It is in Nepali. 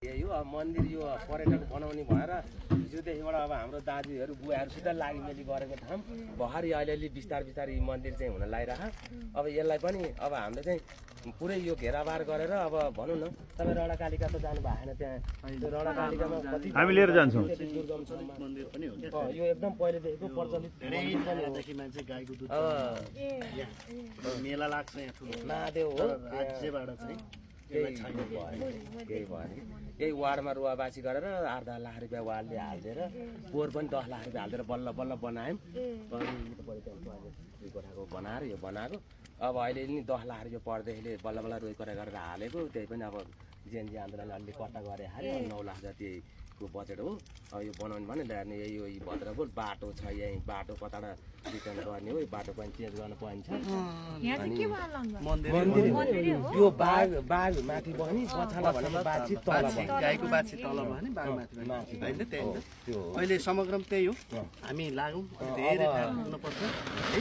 यो मन्दिर यो पर्यटक बनाउने भएर हिजोदेखिबाट अब हाम्रो दाजुहरू बुवाहरूसित लागिमेली गरेको ठाउँ भर्खरै अलिअलि बिस्तारै मन्दिर चाहिँ हुन लागिरह। अब यसलाई पनि अब हामीले चाहिँ पुरै यो घेराबार गरेर अब भनौँ न तपाईँ रडाकालिका त जानु भएन त्यहाँ त्यो रडाकालिकामा कति हामी लिएर जान्छौँ मन्दिर पनि हो क्या यो एकदम पहिलेदेखिको प्रचलित धेरै टाढादेखि मान्छे गाईको दुध मेला लाग्छ यहाँ ठुलो महादेव हो राज्यबाट चाहिँ केही भएन यही वार्डमा रुवाबासी गरेर 8-10 लाख रुपियाँ वार्डले हालिदिएर पोहोर पनि 10 लाख रुपियाँ हालिदिएर बल्ल बल्ल बनायौँ। दुई कोठाको बनाएर यो बनाएको अब अहिले नि 10 लाख रुपियाँ पर्दैले बल्ल बल्ल रोइ कोठा गरेर हालेको त्यही पनि अब जेएनजी आन्दोलन अलि कट्टा गरे हाल्यो 9 लाख जतिको बजेट हो। अब यो बनाउनु भने ल्याउने यो भद्रपुर बाटो छ यही बाटो कताबाट रिटर्न गर्ने हो यो बाटो पनि चेन्ज गर्नु पर्ने छ। यो बाघ माथि बस्ने पछाडा भनेको बाछी तल गाईको बाछी तल भने बाघ माथि होइन त्यही हो अहिले समग्रमा त्यही हो। हामी लागौँ धेरै थाहा हुनुपर्छ है।